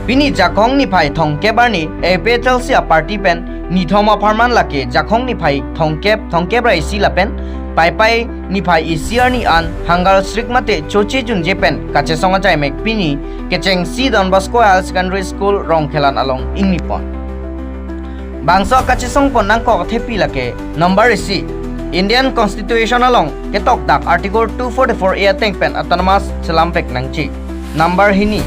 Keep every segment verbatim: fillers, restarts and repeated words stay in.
Pini Jakhong niphai thomkep arni A P H L C a-party pen nithom apharman lake Jakhong niphai thomkep, thomkep ra isi lapen Paipai niphai isi arni an hunger strike mate choche junje pen kachesong ajaimek pini kechengsi Don Bosco Higher Secondary School Rongkhelan along ingni pon. Bangso kachesong pon nangkok athepi lake number isi, Indian Constitution along ketok dak Article two forty-four A ateng pen autonomous chelampek nangji. Number hini,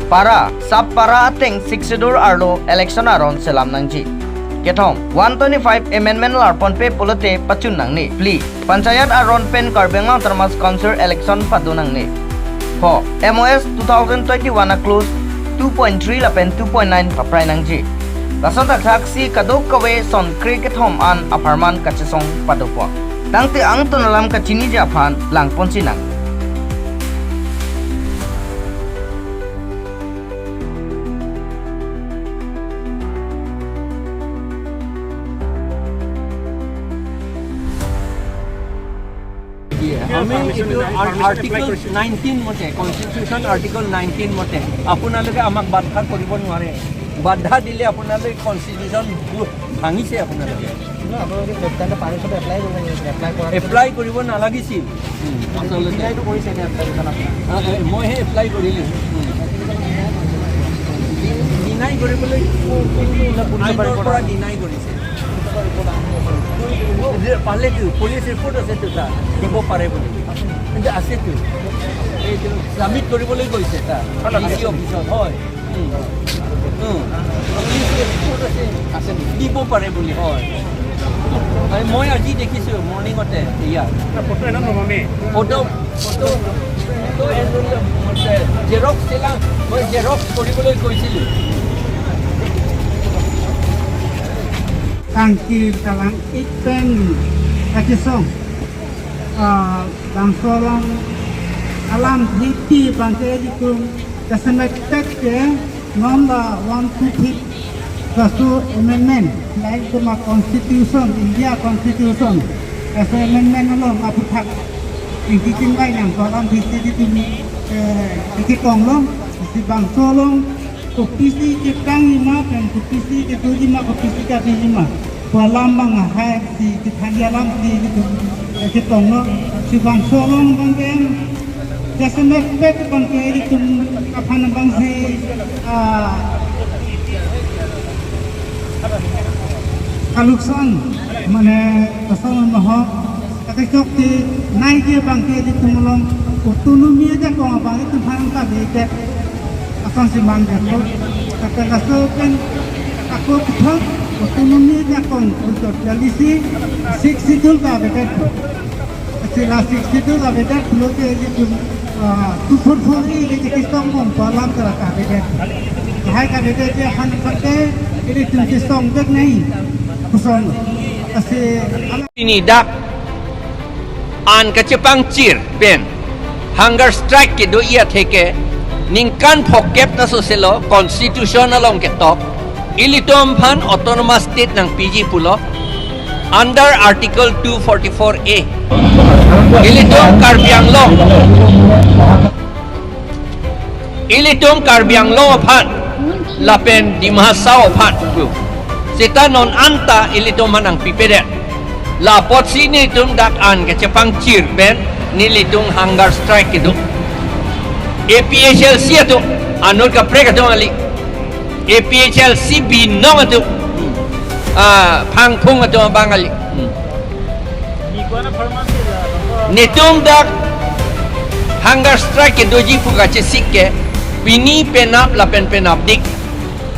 para, sub para ateng Sixth Schedule arlo election aron chelam nangji. Kethom, one twenty-five amendment larponpe pulote pachun nangne. Phli, Panchayat aron pen Karbi Anglong Autonomous Council election pado nangne. Pho, M O S two thousand twenty-one a-clause two point three lapen two point nine paprai nangji. Lason thakthaksi kadokave sonkre kethom an apharman kachesong padopon. Tangte angton alam kachiniji aphan langponsi nang. আমি এইটো আৰ-, article nineteen মতে, constitution article nineteen মতে আপোনালোকে আমাক বাধা কৰিব নোৱাৰে। বাধা দিলে আপোনালোকে কনষ্টিটিউচন ভু-, ভাঙিছে আপোনালোকে। ন, আপোনালোকে পেপাৰটো পাৰ্মিশ্যনটো এপ্লাই কৰিব লাগিছিলে, এপ্লাই কৰা এপ্লাই কৰিব নালাগিছিল। উম, আচলতে। ডিনাইটো কৰিছে এতিয়া এপ্লিকেশ্যন আপোনাৰ। আ, এ, মইহে এপ্লাই কৰিলোঁ। উম। ডিনাই কৰিবলৈ আইনৰ পৰা ডিনাই কৰিছে। যে পালেতো, পুলিচ ৰিপৰ্ট আছেতো তাৰ, দিব পাৰে বুলি। কিন্তু আছেতো। এইটো ছাবমিট কৰিবলৈ কৈছে তাৰ, ডি চি অফিচত, হয়। উম। উম। পুলিচ ৰিপৰ্ট আছে। আছে নেকি? দিব পাৰে বুলি, হয়। আৰু মই আজি দেখিছোঁ মৰ্ণিঙতে, ইয়াত। না, ফটো এনে নমামে। ফটো, ফটো, ফটো এনে জেৰক্স দিলা, মই জেৰক্স কৰিবলৈ কৈছিলোঁ। Kangkir kalang ik pen kachesong, ah, bangso along alam thiti bangke ilitum kasemet tek ke non la one two three laso amendment, lahei atum a-constitution, India constitution, laso amendment along aphuthak ingkikin bai nang ko alam thiti ilitum, eh, ikitong long, si bangso along kopisi ketangji ma pen kopisi kedoji ma, kopisi kabiji ma pu alam abang lahai si kethanji alam si ilitum, eh, ketonglo. Si bangso along abangke, jasemet pet abangke ilitum aphan abang si, ah, kaluksan, mane, asal mahok, kachechok ti nai ke abangke ilitum along autonomi ajakong abang ilitum aphan kave det asonsi mandetpo. Kata laso pen ako kethom autonomi ajakong untuk jalisi Sixth Schedule ta avedet. Sila Sixth Schedule ta avedet pulote ilitum, ah, two forty-four A ilitum kachesong bom pu alam ta avedet. Lahai kavedet aphan abangke ilitum kachesong det nai. Koson. Lasi alam pini dak an kachepangchir pen hunger strike kedoji atheke ningkan phokep ta soselo constitution along ketok ilitum aphan autonomous state nangpiji pulo under Article two forty-four A. Ilitum Karbi Anglong, ilitum Karbi Anglong aphan lapen Dima Hasao aphan pu seta non anta ilitum aphan nangpipedet. La apotsi nelitum dak an kachepangchir pen nelitum hunger strike kedo. A P H L C atum, anut kaprek atum kali, A P H L C binong atum, ah, phangphung atum abang kali. Nelitum dak hunger strike kedoji pu kachesik ke pini penap lapen penapdik,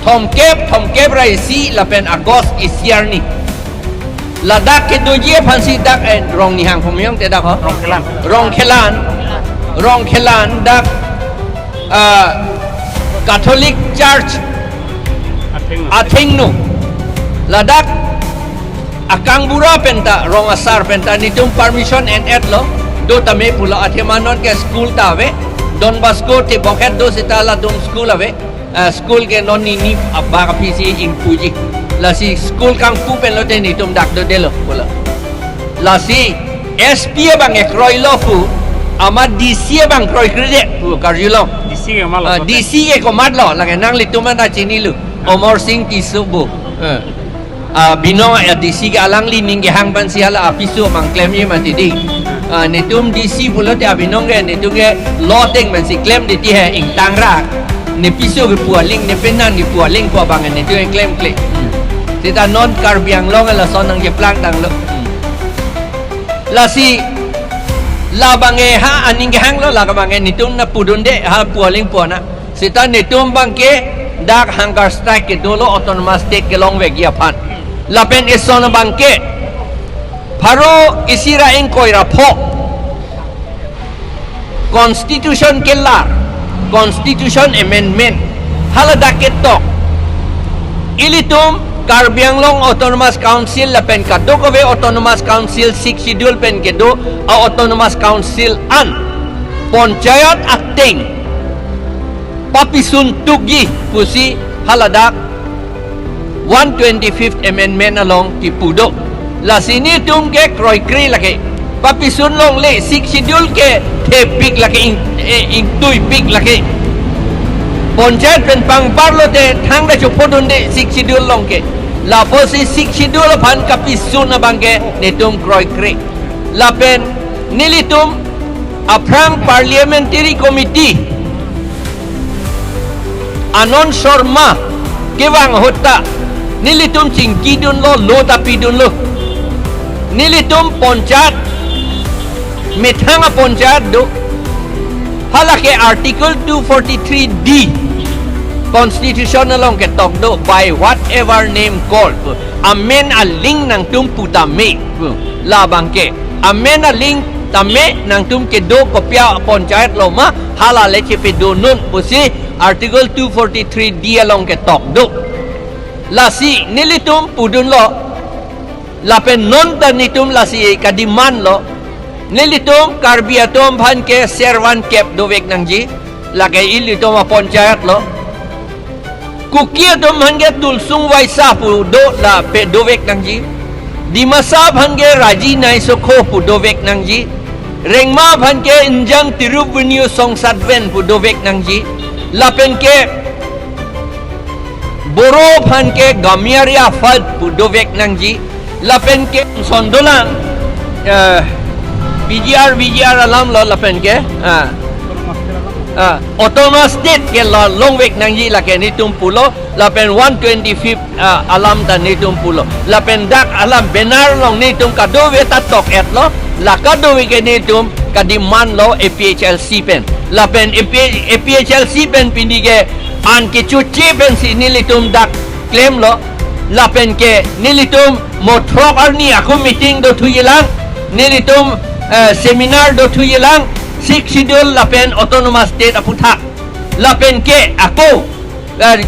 thomkep, thomkep ra isi lapen August isi arni. Ladak kedoji aphansi dak, eh, Rongnihang pumyong te dak ho? Rongkhelan. Rongkhelan, Rongkhelan dak, ah, Catholic Church athengno. Athengno. Ladak akangbura penta, rong asar penta nelitum permission en-etlo, do tame pulo athema non ke school ta ave, Don Bosco tebok het do seta latum school ave. Ah, school ke non nini abak aphisi ingpuji. Lasi school kangpu pen lote nelitum dak dodelo pulo. Lasi S P abang ekroilo pu, Amat D C abang kroikredet pu karjulong. D C ke malo Ah, kote. D C ke komatlo, lake nanglitum anta chinilu. Amar Sing Tisso pu. Eh. Ah, binong a D C ke alangli ning kehang pensi hala apiso mang klemji mati di. Ah, netum D C pulote abinong ke netum ke lo ateng pensi klemdet ti he ingtang ra. Ne piso kepu aling, ne penan kepu aling pu abang netum ke klemkle. Seta non Karbi Anglong lason nangkeplang tanglo. Lasi labang ke ha aning kehanglo, labang ke netum nangpudunde ha pu aling pu ana. Seta netum abang ke dak hunger strike kedolo autonomous state kelongvekji aphan. Lapen eson abang ke pharo isi ra ingkoi ra pho Constitution kelar, Constitution amendment haladak ketok. Ilitum Karbi Anglong Autonomous Council lapen kadokave Autonomous Council, Sixth Schedule pen kedo a Autonomous Council an panchayat ateng papisun tukji pusi haladak one twenty-fifth Amendment along kipu do. Lasi netum ke kroikre lake. Papisun longle, Sixth Schedule ke thepik lake, ing, eh, ingtuipik lake. Panchayat pen pangparlote thangta chophodunde Sixth Schedule along ke. Lapusi Sixth Schedule aphan kapisun abang ke netum kroikre. Lapen nelitum aphrang Parliamentary Committee Anand Sharma kevang ahut ta nelitum chingkidunlo, lo ta pidunlo. Nelitum panchayat, methang apanchayat do. Halake Article two forty-three D Constitution along ketok do, by whatever name called. Amen aling nangtum pu tame. Labang ke amen aling tame nangtum kedo kopi apanchayat lo ma, hala le chepidunnon pusi Article two forty-three D along ketok do. Lasi nelitum pudunlo. Lapen non ta netum lasi kademand lo. Nelitum Karbi atum aphan ke ser van kep dovek nangji. Lake ilitum apanchayat lo. Kuki atum aphan ke Tulsung Waisa pu do lapen dovek nangji. Dimasa aphan ke Raji Naisokho pu dovek nangji. Rengma aphan ke Njang Tirup Vinyo Songsatven pu dovek nangji. Lapen ke Boro aphan ke Gamyari Afad pu dovek nangji. Lapen ke son dolang, eh, P G R, V G R alam lo lapen ke, ah, ah, Autonomous State ke lo longvek nangji lake netum pulo, lapen one twenty-fifth, ah, alam ta netum pulo. Lapen dak alam banner along netum kadokave ta tok-etlo, la kadokave ke netum kademand lo A P H L C pen. Lapen A P, A P H L C pen pini ke an kechoche pensi nelitum dak klemlo, lapen ke nelitum mo throk arni ako meeting dothuilang, nelitum, eh, seminar dothuilang, Sixth Schedule lapen Autonomous State aputhak. Lapen ke ako, eh,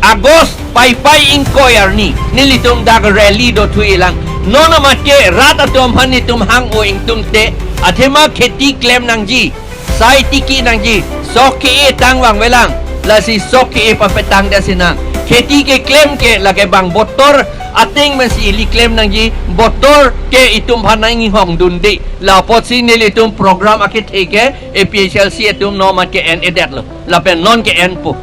August paipai ingkoi arni nelitum dak rally dothuilang. Non amat ke rat atum aphan netum hang-o ingtungte, athema kheti klem nangji, sai tiki nangji, sok ke-e tang vangvelang, lasi sok ke-e papetang dasi nang. Kheti keklem ke lake bang botor ateng pensi ili klem nangji, botor ke itum aphan nang-inghongdunde. Lapotsi nelitum program akethe ke A P H L C atum non amat ke en-edetlo. Lapen non ke enpo.